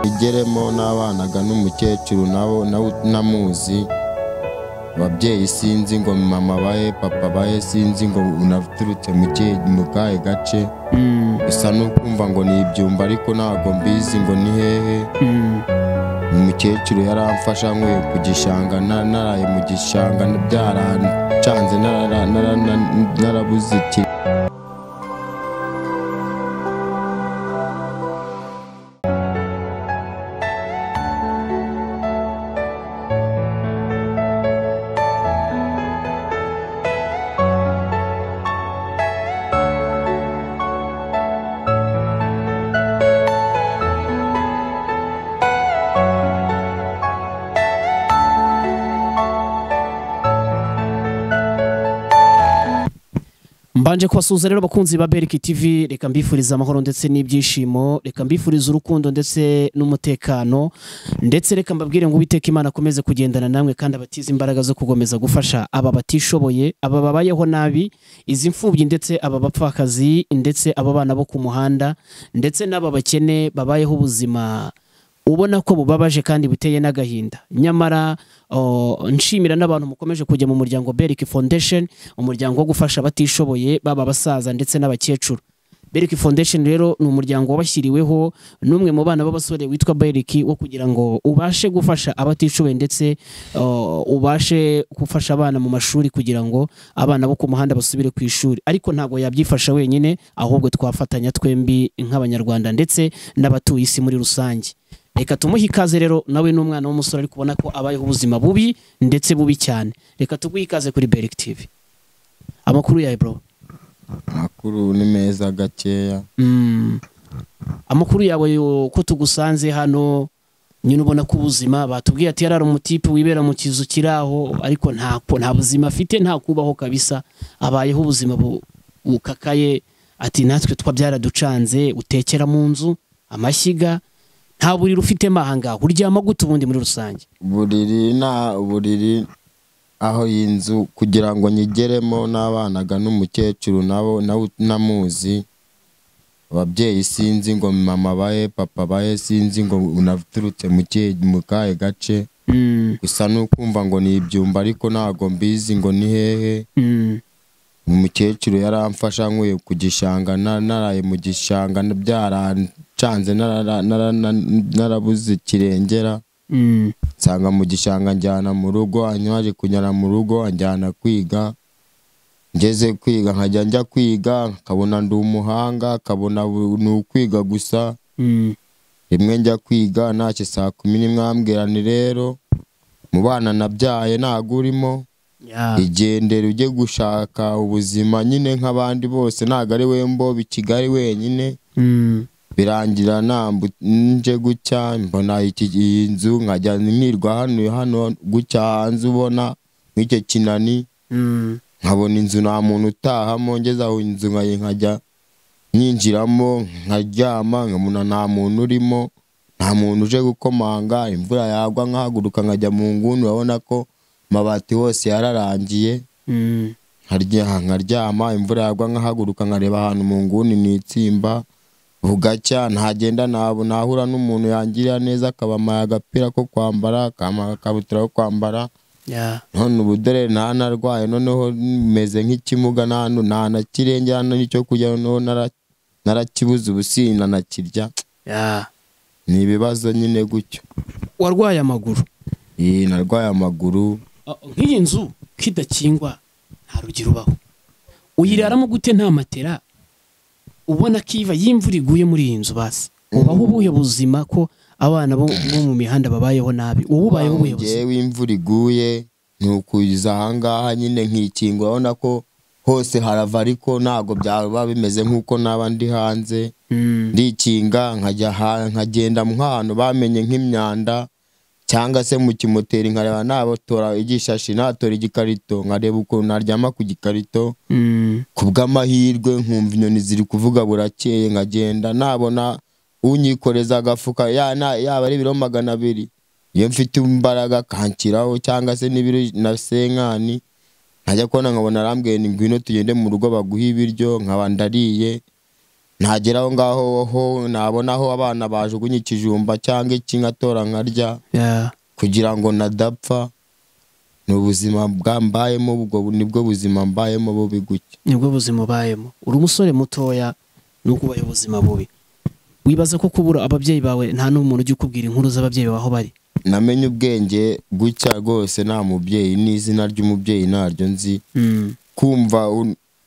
Igeremo n'abanaga n'umukecuru nabo namuzi, ababyeyi sinzi ngo mama bahe papa bahe, sinzi ngo unaturutse mu kahe gace, bisa n'ukumva ngo ni ibyumba ariko ntabwo mbizi ngo ni hehe. Umukecuru yaramfasha nkuye ku gishanga, naraye mu gishanga byarancanze, narabuze iki. Mbanje kubasuhuza rero bakunzi ba Beriki TV, reka mbifuriza amahoro ndetse n'ibyishimo, reka mbifuriza urukundo ndetse n'umutekano, ndetse reka mbabwire ngo Uwiteka Imana akomeze kugendana namwe kandi abatize imbaraga zo kugomeza gufasha aba batishoboye, aba babayeho nabi, izi mfubyi ndetse aba bapfakazi ndetse aba bana bo ku muhanda ndetse n'aba bakene babayeho ubuzima ubona ko bubabaje kandi buteye n'agahinda. Nyamara nshimira n'abantu mukomeje kujya mu muryango Beriki Foundation, umuryango wo gufasha abatishoboye baba abasaza ndetse n'abakecuru. Beriki Foundation rero ni umuryango wabashyiriweho n'umwe mu bana b'abasore witwa Beriki, wo kugira ngo ubashe gufasha abatishoboye ndetse ubashe gufasha abana mu mashuri kugira ngo abana bo ku muhanda basubire ku ishuri. Ariko ntabwo yabyifasha wenyine, ahubwo twafatanya twembi nk'abanyarwanda ndetse n'abatuye isi muri rusange. Reka tumuhe ikaze rero, nawe n'umwana w'umusore ari kubona ko abayeho ubuzima bubi ndetse bubi cyane. Reka tuguhe ikaze kuri Beriki TV. Amakuru yawe bro? Amakuru ni meza gakeya. Amakuru yawe ko tugusanze hano nyine ubona ko ubuzima batubwiye ati yarari umutipe wibera mu kizu kiraho, ariko nta buzima afite, nta kubaho kabisa, abayeho ubuzima bukakaye. Ati natwe twabyaraducanze, utekera mu nzu amashyiga, nta buriri ufite mahanga, uryama gute ubundi muri rusange? Buriri na buriri aho y'inzu kugira ngo nyigeremo n'abanaga n'umukecuru nabo namuzi, ababyeyi sinzi ngo mama bahe papa bahe, sinzi ngo unaturutse mu kahe gace, gusa n'ukumva ngo ni ibyumba ariko ntabwo mbizi ngo ni hehe. Umukecuru yaramfasha nkuye ku gishanga, naraye mu gishanga byarancanze, narabuze kirengera, nsanga mu gishanga njyana mu rugo, anyaje kunyara mu rugo anjyana kwiga. Ngeze kwiga nkajya njya kwiga nkabona ndi umuhanga, kabona ni ukwiga gusa. Rimwe njya kwiga ntacyo saa 11 ambwira ni rero mu bana nabyaye ntago urimo, igendere ujye gushaka ubuzima nyine nk'abandi bose, ntago ari we mbobi Kigali wenyine. Birangira nje gucya mbona iyi nzu nkajya nirwa hano gucya hanze ubona nk'icyo kinani, nkabona inzu nta muntu utahamo, ngeze aho inzu nkajya nyinjiramo nkaryama nkabona nta muntu urimo, nta muntu uje gukomanga, imvura yagwa nkahaguruka nkajya mu nguni, urabona ko amabati hose yararangiye. Nkaryama imvura yagwa nkahaguruka nkareba ahantu mu nguni nitsimba, bugacya ntagenda nahura n'umuntu yangirira neza akabamaye agapira ko kwambara, akampa agakabutura ko kwambara. None ubu dore ntanarwaye, noneho meze nk'ikimuga, nta nakirengera n'icyo kurya, noneho narakibuze ubu sinanakirya. Ni ibibazo nyine gutyo. Warwaye amaguru? Narwaye amaguru. Nk'iyi nzu kidakingwa nta rugero ubaho, uyiraramo gute nta matera? Ubona kiva y'imvura iguye muri iyi nzu, basi ubaho ubuhe buzima ko abana bo mu mihanda babayeho nabi? Wowe ubayeho ubuhe buzima? Njyewe imvura iguye nukuza ahangaha nyine nkikinga, urabona ko hose harava ariko ntago byaba bimeze nkuko naba ndi hanze. Ndikinga nkajya nkagenda nk'ahantu bamenye nk'imyanda, cyangwa se mu kimoteri nkareba nabatora igishashi, natora igikarito nkareba ukuntu naryama ku gikarito. Ku bw'amahirwe nkumva inyoni ziri kuvuga burakeye, nkagenda nabona unyikoreza agafuka yaba ari ibiro 200, iyo mfite imbaraga kankiraho, cyangwa se n'ibiro na senkani, nkajya kubona nkabona arambwiye ni ngwino tugende mu rugo baguhe ibiryo, nkaba ndariye. Nagera aho ngaho ho nabona aho abana bajugunye ikijumba cyangwa iki nkatora nkarya kugira ngo nadapfa. Ni ubuzima bwambayemo, ubwo nibwo buzima mbayemo bubi gutya. Nibwo buzima ubayemo. Uri umusore mutoya nuko ubaye ubuzima bubi. Wibaza ko kubura ababyeyi bawe nta n'umuntu ujya ukubwira inkuru z'ababyeyi bawe aho bari? Namenye ubwenge gutya rwose, nta mubyeyi n'izina ry'umubyeyi naryo nzi. Kumva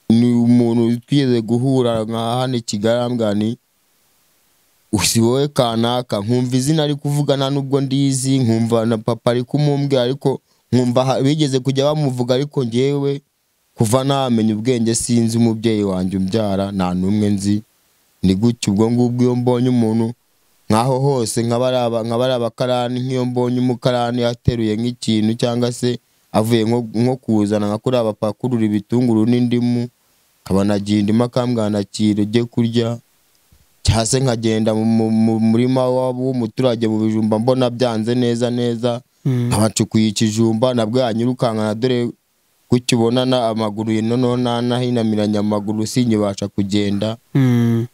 ni umuntu twigeze guhura nka hano i Kigali ambwira ni si wowe kanaka, nkumva izina ari kuvuga nta nubwo ndizi, nkumva na papa ari kumumbwira ariko nkumva bigeze kujya bamuvuga, ariko njyewe kuva namenya ubwenge sinzi umubyeyi wanjye umbyara, nta n'umwe nzi. Ni gutya ubwo ngubwo iyo mbonye umuntu nkaho hose nk'abari abakarani, nk'iyo mbonye umukarani ateruye nk'ikintu cyangwa se avuye nko kuzana nka kuriya bapakurura ibitunguru n'indimu, nkaba nagiye indimu akambwira nakira ujye kurya, cyangwa se nkagenda mu murima w'umuturage mu bijumba mbona byanze neza neza, nkabacukuye ikijumba nabwo yanyirukankana, dore gutya ubona amaguru noneho nahinamiranye amaguru sinkibasha kugenda.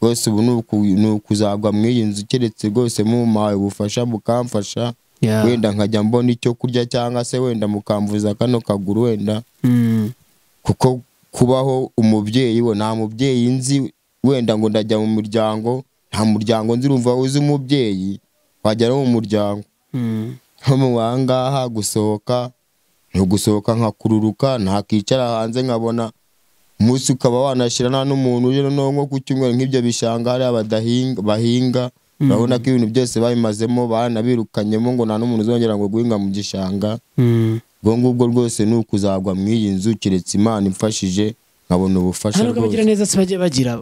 Rwose ubu ni ukuzagwa mu iyi nzu, keretse rwose mumpaye ubufasha mukamfasha, wenda nkajya mbona icyo kurya cyangwa se wenda mukamvuza kano kaguru wenda, kuko kubaho umubyeyi we nta mubyeyi nzi, wenda ngo ndajya mu muryango, nta muryango nzi, urumva uzi umubyeyi wajya no mu muryango. Nko mu ahangaha gusohoka ni ugusohoka nkakururuka, ntakicara hanze nkabona umunsi ukaba wanashyira nta n'umuntu uje noneho nko ku cyumweru nk'ibyo bishanga hariya bahinga, urabona ko ibintu byose babimazemo baranabirukanyemo ngo nta n'umuntu uzongera ngo guhinga mu gishanga. Ubwo ngubwo rwose ni ukuzagwa mu iyi nzu, keretse Imana imfashije nkabona ubufasha rwose. Abagira neza se bagiye bagira,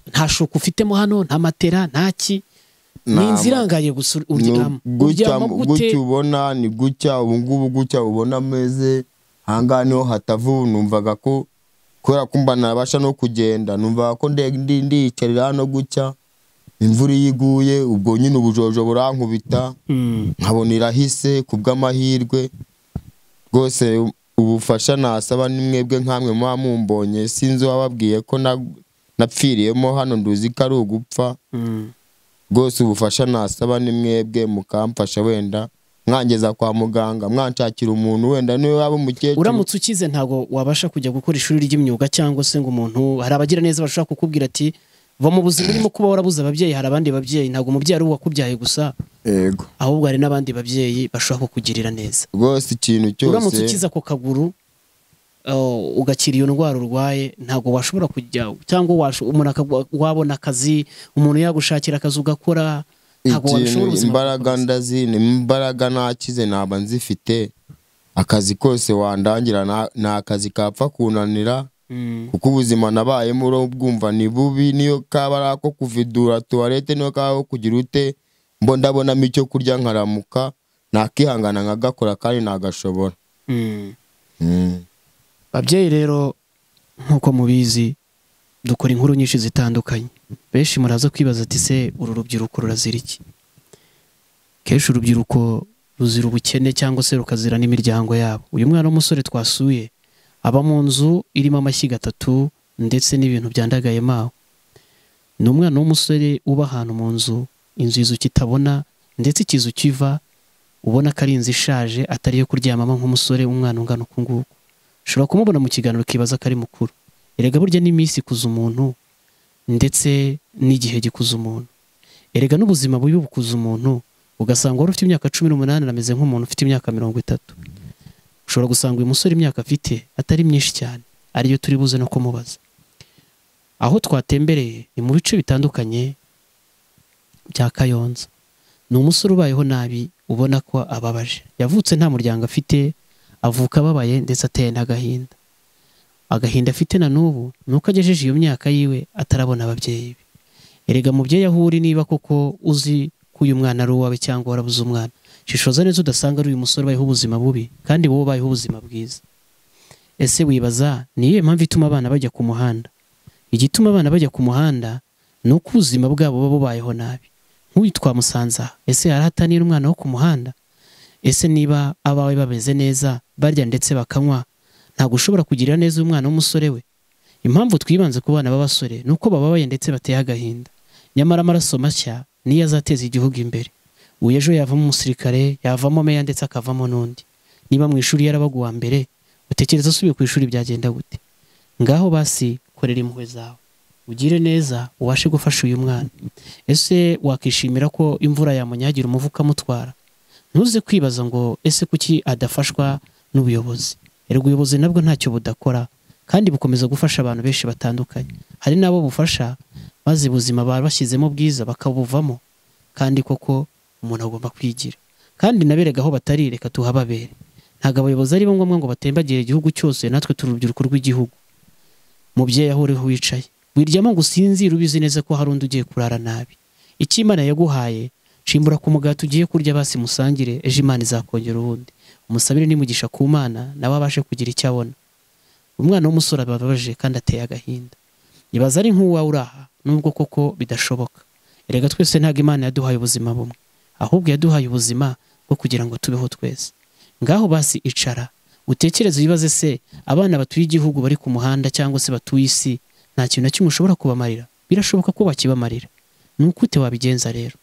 nta shuka ufitemo hano, nta matera, nta ki, ni inzu irangaye gusa uryama. Gutya ubona ni gutya, ubu ngubu gutya ubona ameze, ahangaha niho hatava. Ubu numvaga ko kubera ko mba nabasha no kugenda, numvaga ko ndiyicarira hano gutya, imvura iyo iguye ubwo nyine ubujojo burankubita, nkabona irahise ku bw'amahirwe. Rwose ubufasha nasaba ni mwebwe nkamwe muba mumbonye, sinzi uwababwiye ko napfiriyemo hano, nduzi ko ari ugupfa. Rwose ubufasha nasaba ni mwebwe mukamfasha, wenda mwangeza kwa muganga, mwanshakira umuntu wenda niwe waba umukecuru. Uramutse ukize ntago wabasha kujya gukora ishuri ry'imyuga cyangwa se ngo umuntu, hari abagira neza bashaka kukubwira ati va mu buzima urimo kuba warabuze ababyeyi, hari abandi babyeyi, ntago umubyeyi ari uwakubyaye gusa, yego, ahubwo hari n'abandi babyeyi bashaka kukugirira neza. Rwose ikintu cyose uramutse ukize ako kaguru ugakira iyo ndwara urwaye, ntago washobora kujya cyangwa umuntu wabona akazi, umuntu yagushakira akazi ugakora, ntago wabishobora ubuzima. Imbaraga ndazine, imbaraga nakize naba nzifite, akazi kose wandangira nta kazi kapfa kunanira, kuko ubuzima nabayemo urabwumva ni bubi, niyo kaba ari ako kuvidura tuwarete, niyo kaba kugira ute, mbo ndabonamo icyo kurya nkaramuka, nakihangana nkagakora kandi nagashobora. Babyeyi rero nkuko mubizi dukora inkuru nyinshi zitandukanye, benshi muraza kwibaza ati se uru rubyiruko rurazira iki? Kenshi urubyiruko ruzira ubukene cyangwa se rukazira n'imiryango yabo. Uyu mwana w'umusore twasuye aba mu nzu irimo amashyiga 3 ndetse n'ibintu byandagaye mawe. Ni umwana w'umusore uba ahantu mu nzu, inzu izu kitabona ndetse ikizu kiva, ubona ko ari inzu ishaje atari iyo kuryamamo nk'umusore w'umwana ungana uku nguku. Ushobora kumubona mu kiganiro ukibaza ko ari mukuru. Erega burya n'iminsi ikuza umuntu ndetse n'igihe gikuza umuntu. Erega n'ubuzima bubi bukuza umuntu, ugasanga wari ufite imyaka 18 ameze nk'umuntu ufite imyaka 30. Ushobora gusanga uyu musore imyaka afite atari myinshi cyane, ariyo turi buze no kumubaza. Aho twatembereye ni mu bice bitandukanye bya Kayonza. Ni umusore ubayeho nabi, ubona ko ababaje. Yavutse nta muryango afite, avuka ababaye ndetse ateye n'agahinda. Agahinda afite na n'ubu ni uko agejeje iyo myaka yiwe atarabona ababyeyi be. Erega mubyeyi aho uri, niba koko uzi ko uyu mwana ari uwawe cyangwa warabuze umwana, shishoza neza udasanga ari uyu musore ubayeho ubuzima bubi kandi wowe ubayeho ubuzima bwiza. Ese wibaza ni iyihe mpamvu ituma abana bajya ku muhanda? Igituma abana bajya ku muhanda ni uko ubuzima bwabo buba bubayeho nabi. Nk'uyu twamusanze aha, ese yarahataniye n'umwana wo ku muhanda? Ese niba abawe bameze neza barya ndetse bakanywa, ntabwo ushobora kugirira neza umwana w'umusore we? Impamvu twibanze ku bana b'abasore ni uko bababaye ndetse bateye agahinda. Nyamara amaraso mashya niyo azateza igihugu imbere. Uyu ejo yavamo umusirikare, yavamo meya ndetse akavamo n'undi. Niba mu ishuri yarabaga uwa mbere, utekereza usubiye ku ishuri byagenda gute? Ngaho basi korera impuhwe zawe, ugire neza ubashe gufasha uyu mwana. Ese wakishimira ko imvura yamunyagira umuvu ukamutwara? Ntuze kwibaza ngo ese kuki adafashwa n'ubuyobozi. Erega ubuyobozi nabwo ntacyo budakora kandi bukomeza gufasha abantu benshi batandukanye. Hari n'abo bufasha maze ubuzima bashyizemo bwiza bakabuvamo, kandi koko umuntu agomba kwigira. Kandi naberega aho batari reka tuhababere. Ntabwo abayobozi ari bo ngombwa ngo batembagire igihugu cyose, natwe turi urubyiruko rw'igihugu. Mubyeyi aho uriho wicaye, wiryama ngo usinzire ubizi neza ko hari undi ugiye kurara nabi. Icyo Imana yaguhaye, shimbura ku mugati ugiye kurya basi musangire, ejo Imana izakongera ubundi. Umusabire n'imugisha ku Mana nawe abashe kugira icyo abona. Umwana w'umusore ababaje kandi ateye agahinda. Ibaza ari nk'uwawe uraha, nubwo koko bidashoboka. Erega twese ntabwo Imana yaduhaye ubuzima bumwe, ahubwo yaduhaye ubuzima bwo kugira ngo tubeho twese. Ngaho basi icara utekereze wibaze se abana batuye igihugu bari ku muhanda cyangwa se batuye isi nta kintu na kimwe ushobora kubamarira? Birashoboka ko bakibamarira. Ni ukute wabigenza rero?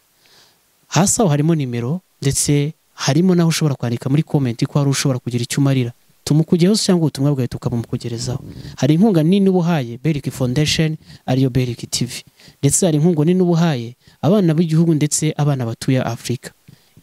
Hasi aho harimo nimero ndetse harimo naho ushobora kwandika muri comment ko hari ushobora kugira icyo umarira. Tumukugeho cyangwa ubutumwa bwawe tukabukugerezaho. Hari inkunga nini ubuhaye Beriki Foundation ariyo Beriki TV, ndetse hari inkunga nini ubuhaye abana b'igihugu ndetse abana batuye Afrika.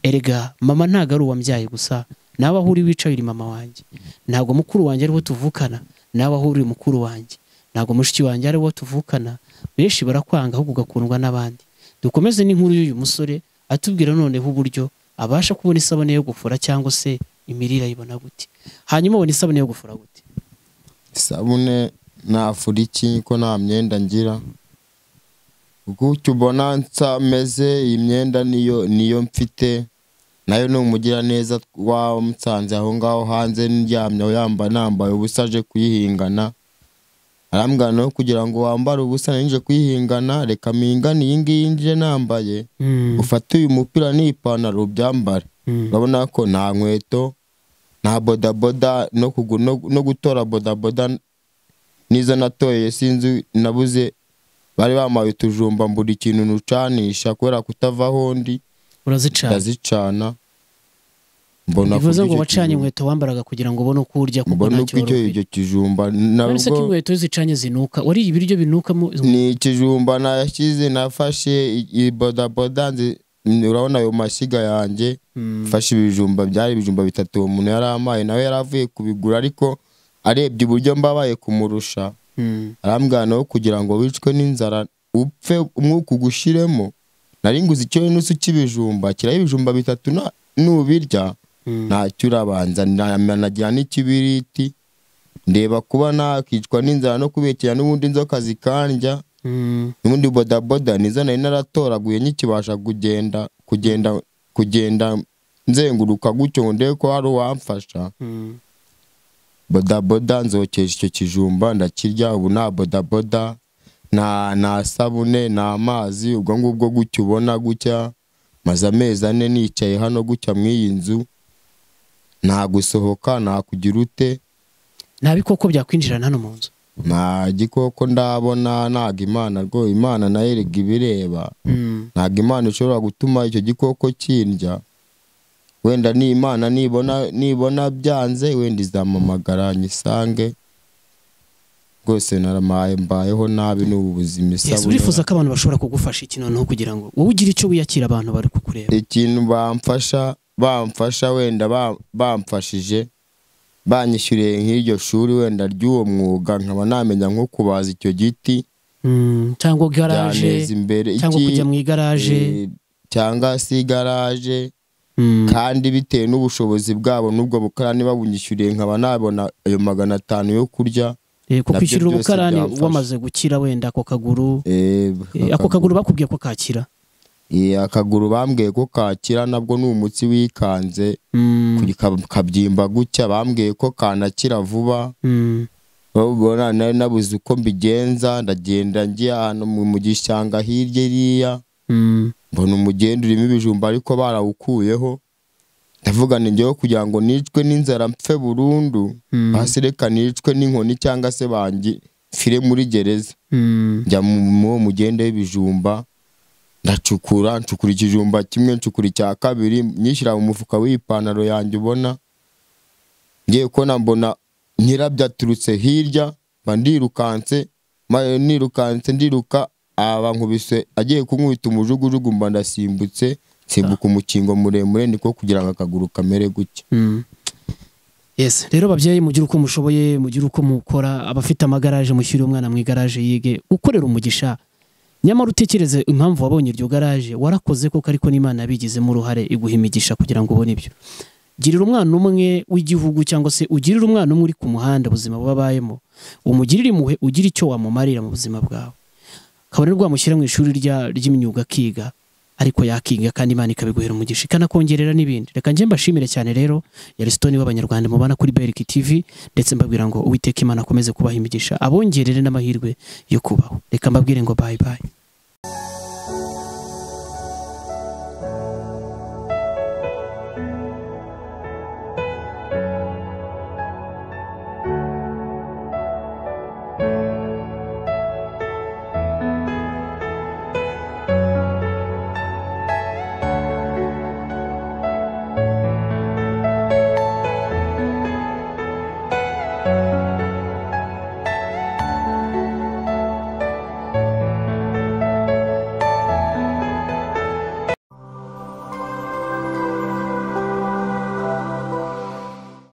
Erega mama ntago ari uwambyaye gusa, nawe aho uri wicaye uri mama wanjye. Ntabwo mukuru wanjye ari wo tuvukana, nawe aho uri mukuru wanjye. Ntabwo mushiki wanjye ari wo tuvukana. Benshi barakwanga ahubwo ugakundwa n'abandi. Dukomeze n'inkuru y'uyu musore atubwira noneho uburyo abasha kubona isabune yo gufura cyangwa se imirire ayibona gute. Hanyuma ubona isabune yo gufura gute? Isabune nafura iki ko nta myenda ngira? Gutyo ubona nsameze, iyi myenda niyo mfite, nayo ni umugira neza wamsanze aho ngaho hanze ndyamye yambaye nambaye ubusa aje kuyihingana. Arambwira no kugira ngo wambare ubusa ninje kuyihingana, reka mingane iyi ngiyi nje nambaye, ufate uyu mupira n'ipantaro ubyambare. Urabona ko nta nkweto, nta bodaboda, no gutora bodaboda nizo natoye sinzi nabuze. Bari bamaye utujumba mbura ikintu nucanisha kubera kutavaho ndi. Urazicana? Ndazicana. Mbona bivuze ngo wacanye inkweto wambaraga kugira ngo ubone uko urya, kuko ntacyo wari ufite. Icyo kijumba nabwo inkweto zicanye zinuka, wari ibiryo binuka ni ikijumba nashyize, nafashe bodaboda, urabona ayo mashyiga yanjye, mfashe ibijumba, byari ibijumba bitatu uwo muntu yarampaye, nawe yaravuye kubigura ariko arebye uburyo mbabaye kumurusha. Arambwira no kugira ngo wicwe n'inzara upfe umwuka ugushiremo, nari nguze icyo nusu cy'ibijumba, kiraho ibijumba bitatu nubirya ntacyo urabanza, nagira n'ikibiriti, ndeba kuba nakicwa n'inzara no kubekera n'ubundi inzoka zikandya. N'ubundi bodaboda nizo nari naratoraguye nkikibasha kugenda nzenguruka gutyo ngo ndebe ko hari uwamfasha. Bodaboda nzokesha icyo kijumba ndakirya. Ubu nta bodaboda, nta sabune, nta mazi, ubwo ngubwo gutyo ubona gutya. Maze amezi 4 nicaye hano gutya mu iyi nzu, nta gusohoka, nta kugira ute. Nta bikoko byakwinjirana hano mu nzu? Nta gikoko ndabona, ntago Imana rwo Imana nayo erega ibireba. Ntago Imana ishobora gutuma icyo gikoko kindya. Wenda ni Imana nibona byanze wenda izampamagara nyisange. Rwose naramaye mbayeho nabi n'ubu buzima. Isabune urifuza ko abantu bashobora kugufasha iki noneho kugira ngo wowe ugire icyo wiyakira abantu bari kukureba? Ikintu bamfasha wenda bamfashije banyishyuriye nk'iryo shuri wenda ry'uwo mwuga, nkaba namenya nko kubaza icyo giti, cyangwa garaje, cyangwa kujya mu igaraje, cyangwa si igaraje. Kandi bitewe n'ubushobozi bwabo n'ubwo bukarani babunyishyuriye nkaba nabona ayo 500 yo kurya. Kukwishyurira ubukarani wamaze gukira wenda ako kaguru. Ako kaguru bakubwiye ko kakira? Akaguru bambwiye ko kakira, nabwo ni umutsi wikanze kabyimba gutya, bambwiye ko kanakira vuba. Ubona nari nabuze uko mbigenza, ndagenda ngiye ahantu mu gishanga hirya iriya, mbona umugenda urimo ibijumba ariko barawukuyeho. Ndavuga nti njyewe kugira ngo nicwe n'inzara mpfe burundu, basi reka nicwe n'inkoni cyangwa se mfire muri gereza. Njya mu mugende w'ibijumba, ndacukura, ncukura ikijumba kimwe, ncukura icya kabiri, nyishyira mu mufuka w'ipantaro yanjye ubona. Ngiye kubona mbona nyirabyo aturutse hirya, mba ndirukanse, nirukanse ndiruka, aba nkubise agiye kunkubita umujugujugu, mba ndasimbutse, nsimbuka umukingo muremure, niko kugira ngo akaguru kamere gutya. Yes, rero babyeyi mugire uko mushoboye, mugire uko mukora, abafite amagaraje mushyire umwana mu igaraje yige, ukorera umugisha. Nyamara utekereze impamvu wabonye iryo garaje, warakoze koko, ariko n'Imana yabigizemo uruhare iguha imigisha kugira ngo ubone ibyo. Girira umwana umwe w'igihugu, cyangwa se ugirire umwana umwe uri ku muhanda ubuzima bubabayemo, umugirire impuhwe, ugire icyo wamumarira mu buzima bwawe. Kabone rwamushyira mu ishuri ry'imyuga akiga, ariko yakiga kandi Imana ikabiguhera umugisha ikanakongerera n'ibindi. Reka njye mbashimire cyane rero, yari Stone w'Abanyarwanda mubana kuri Beriki TV, ndetse mbabwira ngo Uwiteka Imana akomeze kubaha imigisha, abongerere n'amahirwe yo kubaho. Reka mbabwire ngo bye bye.